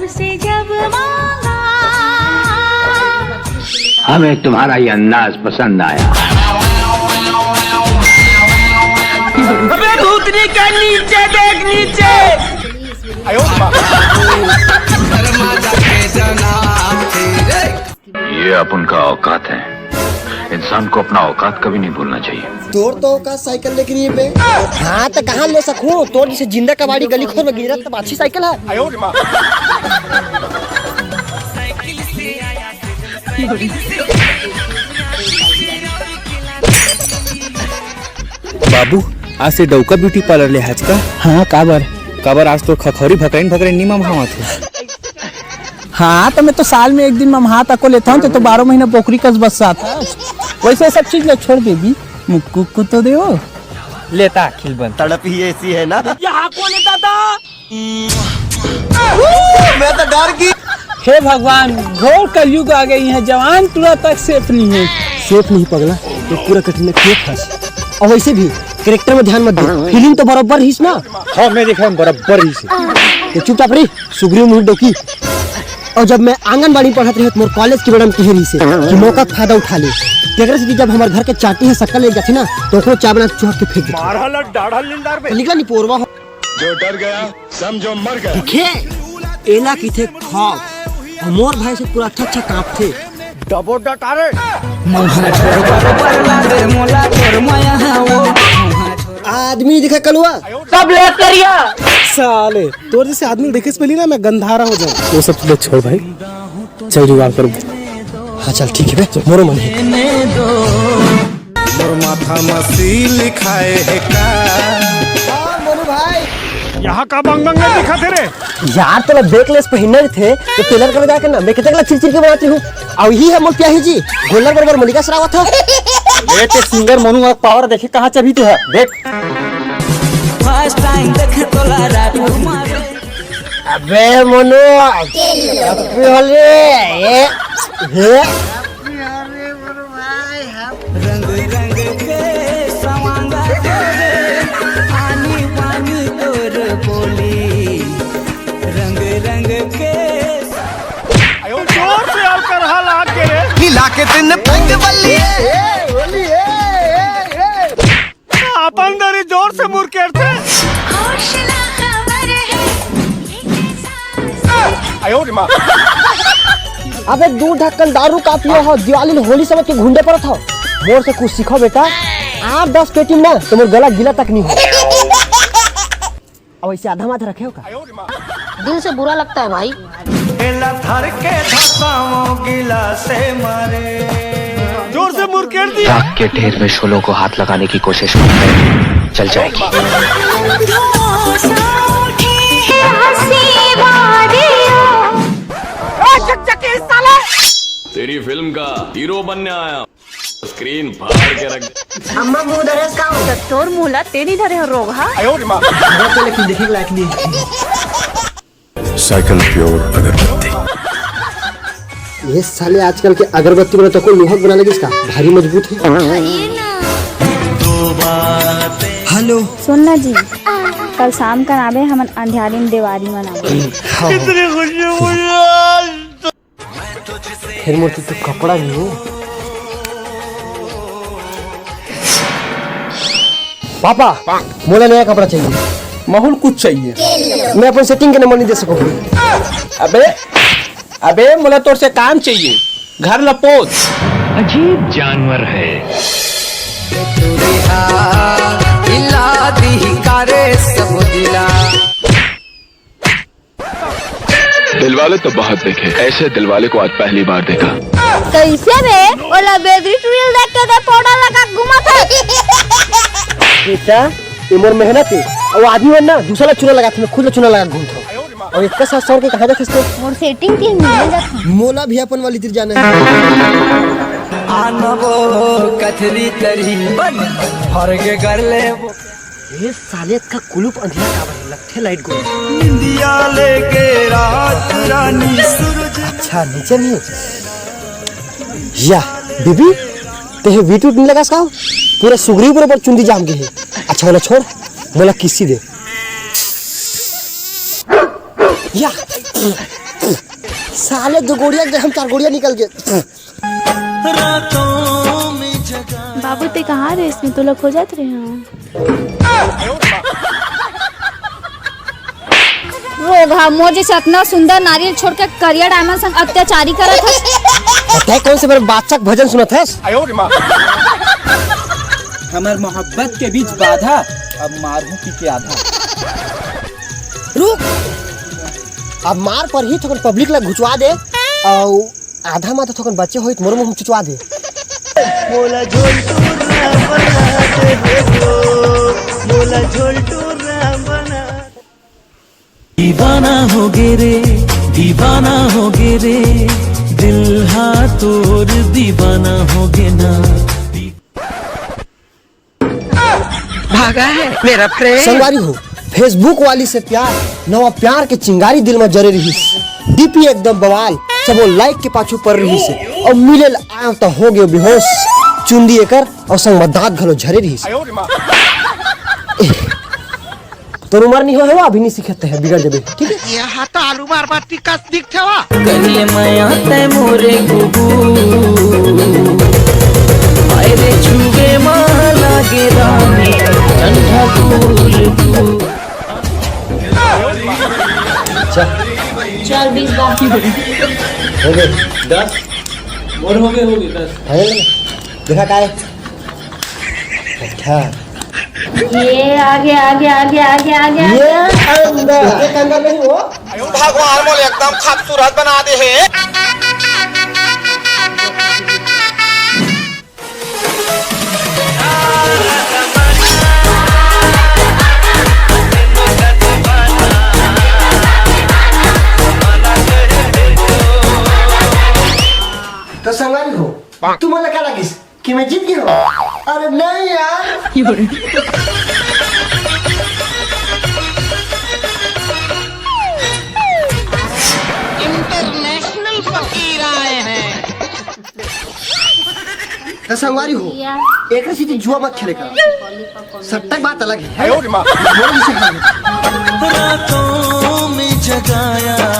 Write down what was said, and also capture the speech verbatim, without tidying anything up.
से जब मांगा। हमें तुम्हारा ये अंदाज पसंद आया। अबे भूतनी के नीचे देख, नीचे। ये अब उनका औकात है। इंसान को अपना औकात कभी नहीं भूलना चाहिए। तोर तो औकात साइकिल लेके नहीं है बे। हाँ, तो कहाँ ले सकूं? तोर जैसे जिंदा कबाड़ी गली खोर में गिरत तब अच्छी साइकिल है। बाबू, आज से डौका ब्यूटी पार्लर ले आज का? हाँ, काबर? काबर आज तो खखौरी भकरैन भकरैन नी ममहावत हे। हाँ, तो मैं तो साल में एक दिन ममहा तको लेता हूँ, तो, तो बारह महीना बोकरी कस बस जाता है। वैसे सब चीज लो छोड़ बेबी, मुक्कू को तो दे। लेता खिलबन। तड़प ही ऐसी है ना। यहाँ कौन है दादा? मैं तो डर गई। हे भगवान, घोर कलयुग आ गई है, जवान टूरा तक सेफ नहीं है। सेफ नहीं पगला, तो पूरा कठिन के फंस। और वैसे भी कैरेक्टर में ध्यान मत दे, फीलिंग तो बराबर ही ना। हाँ, मैं देखा बराबर ही से। तो चुपचाप रही, सुग्रीव मुंह डोकी। और जब मैं आंगनबाड़ी पढ़त रहे तो मोर कॉलेज की मैडम कह रही से कि मौका का फायदा उठा ले। तेकरे से कि जब हमारे घर के चाटी है शक्कर ले जाती ना, तो ओकरो चाय बना के चुहा के फेंक देती। तो निकला निपोरवा हो। जो डर गया समझो मर गया। देखे, एला किथे खौफ। और मोर भाई से पूरा अच्छा अच्छा कांपथे। डबो डटारे। आदमी दिखा कलुआ। सब ले करिया। साले, तोर जैसे आदमी देखे से पहले ना मैं गंधारा हो जाऊं। वो सब तो छोड़ भाई, चल जुगाड़ कर। हाँ चल ठीक है बे, मोरो मन है। मोर माथा म सील खाए हे का? मोनू भाई, यहाँ का बंग बंग दिखा थे रे? यार तोला बैकलेस पहिनना थे तो टेलर कर जाके ना मैं कितने चिर चिर के बनाती हूँ। और ही है मोर प्याही जी, गोल्लर बरोबर मलिका सरावत है। ए ते सिंगर मनु और पावर देखे कहाँ चबी तू है? देख। फर्स्ट टाइम देखे तोला रात मारे। अबे मोनू, अबे हले, ए, ए। रंग रंग के सवांगा तोरे, पानी पानी तोर बोली। रंग रंग के जोर से अउ करहा लाग के रे। हिला के दिन पैंट बल्ली। अपन दरी जोर से मुरकेट थे। हौसला खबर है। अबे दू ढक्कन दारू का पिया हो, दिवाली में होली समझ के घुंडे परत हो। मोर से कुछ सीखो बेटा, आठ दस पेटी में ना तो मोर गला गीला तक नहीं हो। अब ऐसे आधा माथ रखे हो का? दिल से बुरा लगता है भाई। एला धर के धसाओ गिलासे मारे। जोर से मुरकेट दी। राख के ढेर में शोलों को हाथ लगाने की कोशिश मत करें, जल जाएगी। धोसा उठे है हंसी वादियों। चकचके साले। तेरी फिल्म का हीरो बनने आया हूँ। स्क्रीन फाड़ के रख। अम्मा मुंह धरस का हो? तोर मुला तेनी धरे हो रोग हा। लेकिन देखे लायक नहीं। साइकिल प्योर अगरबत्ती। ये साले आजकल के अगरबत्ती बना तो कोई लोहा बना लेगी इसका, भारी मजबूत है। हेलो। सुन ना जी, कल शाम का नाबे हमन अंधियारी में देवारी मनाबो। फिर मोर तो कपड़ा नहीं हो। पापा, मोला नया कपड़ा चाहिए। माहौल कुछ चाहिए। मैं अपन सेटिंग के नंबर नहीं दे सकूँ। अबे, अबे मोला तोर से काम चाहिए। घर लपोत। अजीब जानवर है। दिलवाले तो बहुत देखे, ऐसे दिलवाले को आज पहली बार देखा। कैसे बे? ओला बेदरी टुरियल देख के तो फोड़ा लगा घुमा था। बेटा, ये मोर मेहनत है। और आदमी मन ना दूसरा ला चूना लगा, मैं खुद ला चूना लगा घूमता हूँ। और इतना साथ सौर के कहाँ जाते थे? मोर सेटिंग के मिले जाता। मोला भी अपन वाली तिर जाना है। आनबो कथरी तरी बन भर के कर ले। ये साले का कुलूप अंधेरा का बने लगथे लाइट गोल। निंदिया लेके रात रानी सूरज। अच्छा नीचे नहीं। या बीबी, ते हे वीट उट नहीं लगा इसका? पूरा सुगरी बरोबर चुंदी जाम गई है। अच्छा वाला छोड़, मोला किसी दे। या साले दो गोड़िया के हम चार गोड़िया निकल गए। बाबू, ते कहाँ रहे? इसमें तो खोजत रहे हूँ। रोगहा, मोर जैसे अतना सुंदर नारियल छोड़ के करिया डायमंड संग अत्याचारी करत हस। तै कौन से मेरे बादशाह के भजन सुनत हस? हमर मोहब्बत के बीच बाधा, अब मारहूं पी के आधा। रुक, अब मार पर ही थोकन पब्लिक ला घुचवा दे, और आधा माथा थोकन बचे होई त मोर मुंह में चुचवा दे। मोला झोल टूरा बना दे रे वो, मोला झोल टूरा बना। दीवाना हो गे रे, दीवाना हो गे रे, दिल हा तोर दीवाना हो गे ना। भागा है मेरा प्रेम। संगवारी हो, Facebook वाली से प्यार, नवा प्यार के चिंगारी दिल में जरे रहिस। डीपी एकदम बवाल, सबो लाइक के पाछू पर रहिस। और मिले ल आयो त हो गयो बेहोश। चुंदी एकर और संग में दांत घलो झरे रहिस। तोर उमर नहीं हो है, अभी नहीं सीखते हैं, बिगड़ जबे, ठीक है? ये हाथ आलू मार बाटी कस दिखथे वा। करिए मया तै मोरे कुबू, आए रे छुबे मा लागे रानी, ठंडा कूल कूल। चल बीस बार। हो गए। दस। मोर हो गए, हो गए दस। है ना? देखा काय? अच्छा। ये आगे, आगे, आगे, आगे, आगे, आगे। ये अंदर, ये अंदर नहीं हो। भगवान मोल एकदम खूबसूरत बना दे है। तो संगवारी हो, तुमन ला का लागिस कि मैं जीत गया हूँ? अरे नहीं यार। इंटरनेशनल फकीर आए हैं। तो संगवारी हो, एक सीधी जुआ मत खेले कर। सट्टा की बात अलग है। रातों में जगाया